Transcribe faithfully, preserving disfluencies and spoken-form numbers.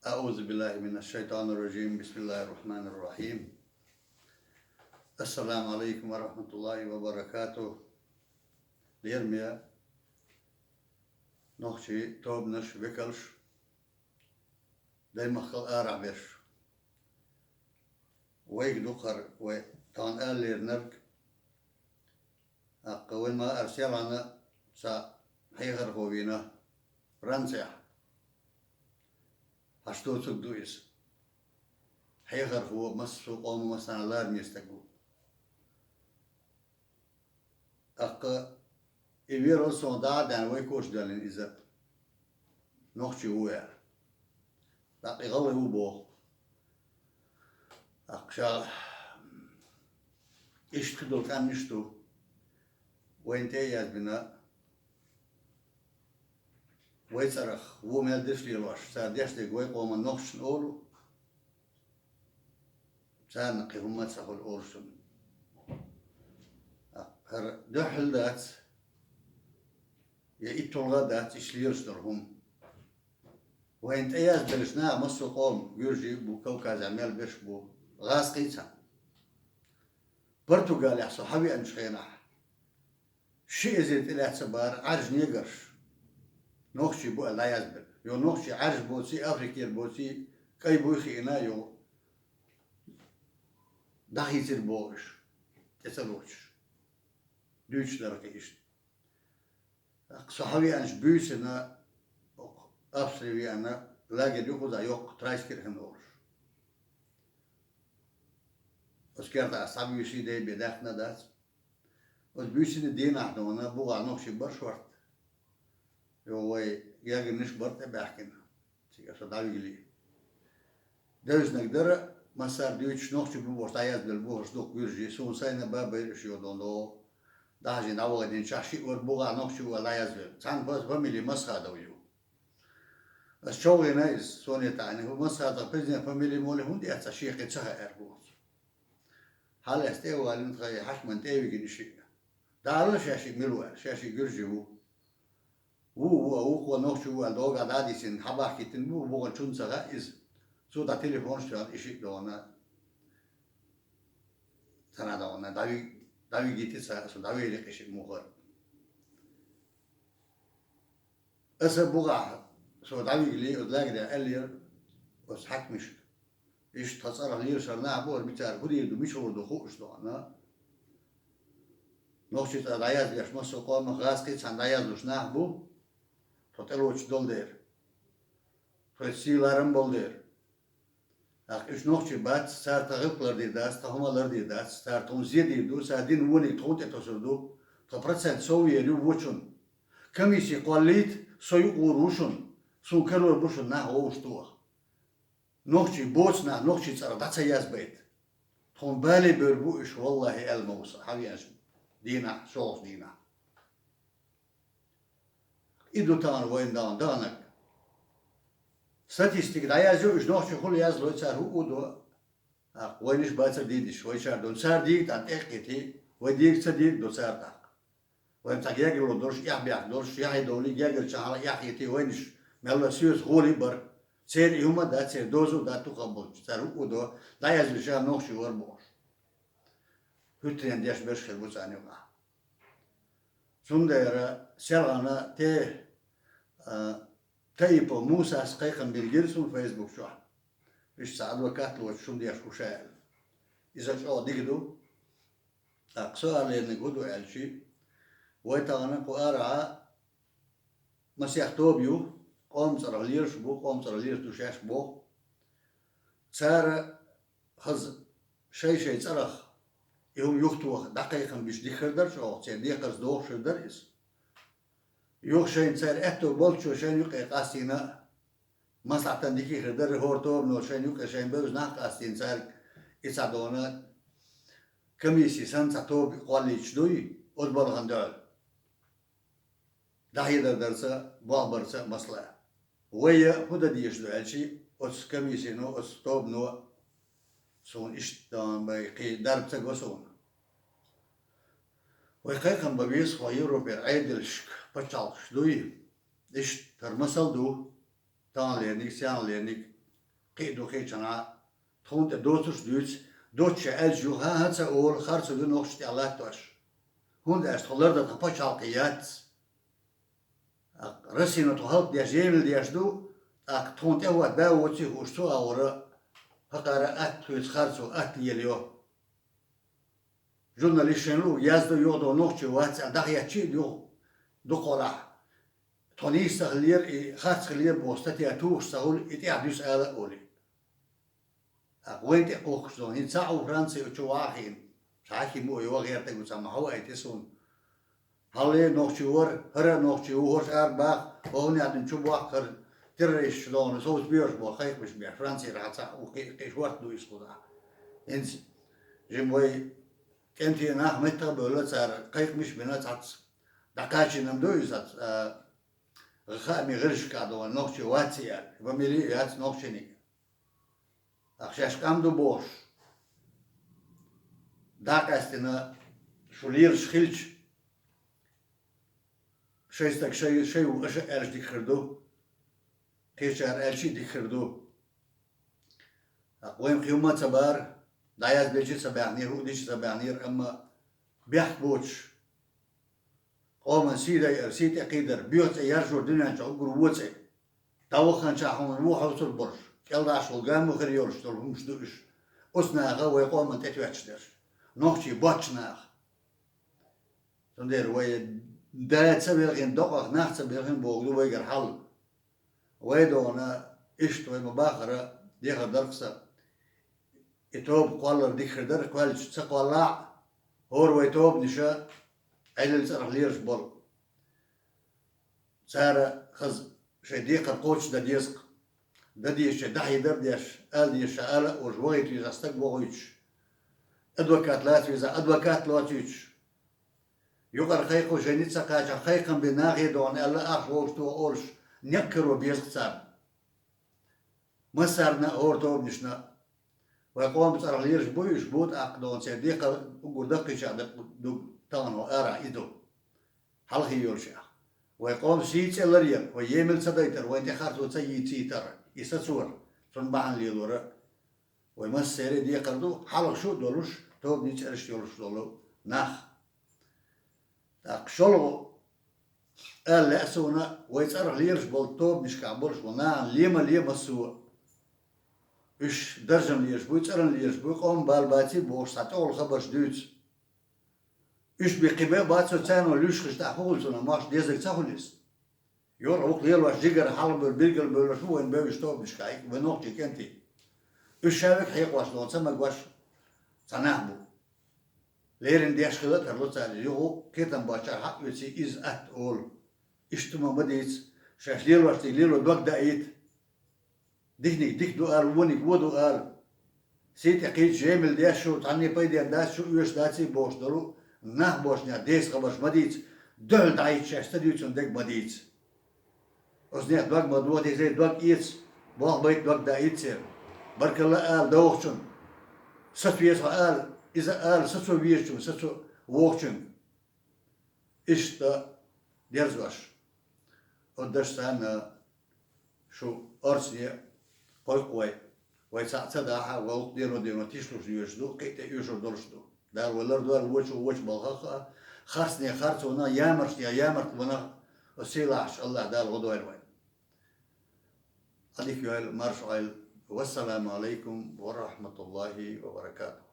أعوذ بالله من الشيطان الرجيم. بسم الله الرحمن الرحيم. السلام عليكم ورحمة الله وبركاته. Лераме нохчий тобанаш, векалш, даймахкал арахь берш. Вайга дукхар вай тахана аллернарг, аккха вайн ма ара селхана цхьа хьехархо вийна Францехь. Хьаш доцург ду иза. Хьехархо массо а къоман массарна лараме стаг ву. Аккха и верал сона дӀа а даьнна, вай коча доьллина иза нохчий ву аьлла. ТӀаккха и гӀалгӀай ву боху. ТӀаккха ша иштта хи долу къаьмнаш ду. Вайна тӀе а язбина, вай цӀарах вон мел деш лелош, цара деш дерг вай къоман нохчашна олу, царна кхин хӀумма а ца хуьлу олуш суна. ХӀара дуьххьал дац, я итталгӀа а дац иштта лелаш долу хӀума. Вайна тӀе язбеллачу наха массо а къоман, гуьржий а бу, Кавказехь мел берш а бу, гӀазкхий а цхьаьна. Португалехь со хьавеанчу хенахь, ши эзар тӀелаьцна бара Ӏаьржа негарш нохчий бу аьлла дӀаязбелла. Йо нохчий Ӏаьржа боций, Африкера боций, кӀай буй хиъна, йо дӀахийцира боху уьш, тӀе ца лоцуш. Дуьйцуш дара кхин иштта. Со хьавеанчу буьйсанна, Австри веана, лагерь ю кхузахь йоккха, Трайскирхен олуш. Оцу кертахь схьабуьйсий, дай бен даьккхина а дац. Оцу буьйсанна дийнахь дона бухахь нохчий бара шортта. Йо вай гергарниш бара тӀебаьхкина. Цига со дӀавигали. Девзинарг дара, массара дуьйцуш нохчий бу бохуш дӀаязбелла бохуш дукха гуьржий, суна сайна бан байра уьш йодон догӀу. ДӀахьажийна дӀавахийтинчохь шиъ вара бухахь нохчий ву аьлла дӀаязбелла. Цхьана фа-, фамилия Масхадов ю. Ас чӀогӀа вина иза, Сонетана, хӀу Масхадов президент фамилия моле хӀунда эцна, шен кхин ца хаьара боху. Хьалаьцна тӀе а валийна тхан хьаькаман тӀе а вигина и шиъ. ДӀаала шаьш и мила ву аьлла, шаьш и гуьржий ву. Ву, ву, а вукхо нохчо ву аьлла, догӀа дӀа а дисина, хьабахкийтина бу, буханчунна ца хаьа иза. Цо дӀа телефонаш тоьхна, и шиъ догӀна, царна догӀна, дӀавиг-, дӀавигийти ца, со дӀавели кхин шиъ муххара. Аса бухахь, со дӀавигали, оцу лагеря аьллера оцу хьаькамашка. Иштта тхан цӀарах лелаш нах бу, аса бицара хӀун дийр ду, мича гӀур ду хууш догӀна. Нохчий цӀа дӀаяздеш массо а къомах гӀазкхий цхьаьна дӀаяздеш нах бу, тхо тӀелоцуш долу дера. Тхоьца сий ларам болу дера. ТӀаккха уьш нохчий бац, цара тхан гӀиллакх лардийр дац, тхан хӀума лардийр дац, цара тхуна зе дийр ду, цара дина вониг тхуна тӀе тосур ду, тхан процент сов ер ю вочунна. Комисси кхоллийта, со юкъа гӀур ву шуна, суна карор бу шуна нах вовшахтоха. Нохчий боцу нах нохчий цӀарах дӀа ца язбайта. Тхуна бале бевр бу уьш, валлахӀи, аьлла ма ву сан, хьан веанчу дийнахь, шолгӀачу дийнахь. И ду тахана вайна дан даханарг. Статистика дӀаязйо, уьш нохчий хула язлой, цара хӀуъу до. ТӀаккха вайнаш бацара дийдеш, вайчара ду. Цара дийга тӀаккха тӀекхийти, вай дийга ца дийга до цара тӀаккха. Вайн цхьа гергарло долуш, эхь бехк долуш, яхье довлий, гергарча хьала эхь хетий вайнаш, мелла соьца гӀолий бара. Церан и хӀума а дац, церан доза а дац, дукха болчу. Цара хӀуъу до, дӀаязвича нохчий вара бохуш. ХӀуьттаренна деш берш хир бу царна юкъахь. Цундела селхана те, а, Таипов Мусас кхайкхам бина гира суна Facebook чохь. Иштта цхьа адвокат лоцуш хӀума деш ву ша аьлла. Иза чӀогӀа дика ду. ТӀаккха со ала лерниг хӀун ду аьлчи, вай тахана кху арахьа масех тоба ю, къоман цӀарах лелаш бу, къоман цӀарах лелаш ду шаьш боху. Цара хаза шай-шай цӀарах и хӀума юхатоха дӀакхайкхам беш дика хир дара чӀогӀа, церан декхарца догӀуш хир дара иза. Юха шайна цара аьтто болччо шайна юкъе къастийна а, маслахьтан дика хир дара, хӀора тобано шайна юкъе шайна бевза нах а къастийна цаьрга и цхьа дона комисси санна цхьа тоба кхоллийтуш дуй, оцу балхана дуьхьал. ДӀахьедар дарца, болх барца а масала. Вай хӀун дан дезаш ду аьлчи, оцу комиссино, оцу тобано суна иштта дан бай кхин дарба ца го суна. Вай кхайкхам бан веза хьо Европера Ӏедалшка, пачхьалкхаш дуй, иштта хӀара масал ду, таханлерниг, сехьанлерниг, кхин а ду, кхечанхьа тхуна тӀе доцурш дуьйцу, доцуш аьлча юха а ца олу, харцо ю нохчашна тӀехь латтош. ХӀунда аьлча тхо лардан тхан пачхьалкх яц. ТӀаккха Россино тхо хӀаллакдеш, емал деш ду, тӀаккха тхуна тӀехӀотта да воций хууш цу агӀора, хӀокхара атта хуьйцу харцо, атта лелайо. Журналист шайна луъург яздо, юха догӀу нохчи вац аьлла, дӀахецчий а юха дукха хьолахь. Тхо нийса ца хиллера, и харц хиллера боху статья тухуш ца хуьлу, и тӀаьхьа дуьсу ала а олий. ТӀаккха вайна тӀе а кхухкуш догӀу, хӀинца цхьаъ ву Франци чу ваха хиъна. Цхьа хӀима ву, йо, гӀертарг ву, цхьа ма хьо ваийти суна. Хьалле нохчи вара, хӀара а нохчи ву, хӀорш ара баха, хӀо хӀун яьхна чу бохкура, террористаш догӀу, совца боьрзуш боху кхайкхамаш беш, Францера хьан цхьаъ ву, кхи-, кхиш хӀорт ду иза кхузахь. ХӀинца жима вай кӀентий нах меттах а бевлла, цара кхайкхамаш а бина, цхьацца дӀакхачийнарг ду иза, а, хаамийн гӀирсашкахь догӀу, нохчи вац и аьлла, фамили а яц нохчийн. ТӀаккха шаьш къам ду бохуш, дӀакъаьстина шу лелаш хилча, шайн стаг шай, шай ву аша аьлча дика хир ду, кхечара аьлча а дика хир ду. ТӀаккха вайна кхин хӀумма а ца бара, дӀаязбелча а ца баьхнера, хӀуъа дича а ца баьхнера, амма бехк боцуш, къоман сий дайар, сий тӀе кхийдар, боьха цӀе яржор дуьнен чохь уггар вон цӀе. ДӀаваханчохь хьуна вон хьовсур болуш, кӀелдӀаш волу гамма хир йолуш долу хӀумаш ду уьш. Оцу наха вай къоман тӀетоьттуш дерш. Нохчий боцчу наха. Цундела вай да ца велхина, докъах нах ца белхина бохург ду вайгара хьал. Вай догӀуна, иштта вай ма-баххара, дехар дара-кх сан. И тоба кхоллар дика хир дара, кхоьллича ца кхоллахь а, хӀора вай тобанаша Ӏилла цӀарах лелаш болу. Цара хаза шайн декхар кхочушдан деза-кх. Дан дезачу дӀахьедар а деш, ала деза ша ала а олуш, вахийта веза стаг вахуьйтуш, адвокат лаца веза адвокат лоцуьйтуш, юкъара кхайкхо шайн ницкъ ца кхачахь, кхайкхам бен нахе догӀуна аьлла, ахча вовшахтоха олуш, некъ каро беза-кх царна. Массарна а, хӀора тобанашна а. Вай къоман цӀарах лелаш буй уьш, бу тӀаккха догӀуна, церан декхар уггар даккхийчохь ду тахана хӀо арахь и ду. Хьалхе йолчех. Вай къоман сий цӀе ларъяр, вай емал ца дайтар, вайна тӀе харцо ца йийцийтар, и сацор, цунна бахьана лелор а вай массеран а декхар ду, хьалха шу а долуш, тобанийн цӀераш йолуш долу нах. ТӀаккха шолгӀа ала лаьа суна, вай цӀарах лелаш болу тобанашкахь болуш болу нахана ле ма ле массо а. Уьш даржана лелаш буй, цӀарана лелаш буй, къоман бала баций бохуш, цхьа тӀехула хабарш дуьйцу. Уьш бен кхин бен а бац, цо царна луьйш хилча, тӀаккха хӀун хуьлу цунах, мохь дезарг ца хуьлу иза? Йора вукху лелош жигара хьалхабевлла, билгалбевллаш бу вайна бевзаш тобанашкахь, вай нохчийн кӀентий. Уьш ша век хьекъош долу ца магош цхьа нах бу. Леррина деш хила а тарло цара, юха кхетам боцчара хьаоьций иза атта олу. Иштта хӀума ма дийца, шаьш лелош дерг лело дог даийта. Диканиг дика ду ала, вониг вон ду ала. Сий тӀе кхийча, жемал деш шу, цхьанне пайденна дац шу, оьшуш даций бохуш долу нах бошнех деса хабарш ма дийца, дуьхьал дӀахӀиттича шаьш ца дуьйцун дерг ма дийца. Оцу нехан дог ма дохийта, дог эца, болх байта, дог даийта церан. Баркалла ала довхачунна. Саца веза хьо ала, иза ала сацо везачунна, сацо вохучуьнга. Иштта дерзош. Оцу дашца шу орцане кхойкху вай. Вай цхьаъ ца дахь а, вай вукху дено-дено тишлуш доьшуш ду, кхин а тӀе оьшур долуш ду. Дала вай лардойла вочу, вочу балхах а, харцане харц ванах, ямартане ямарт ванах, оцу сийлахьчу АллахӀ Дала гӀо дойла вайн. Ӏадика йойла, марша Ӏойла. Вассаламу алайкум ва рахматуллахи ва баракатух.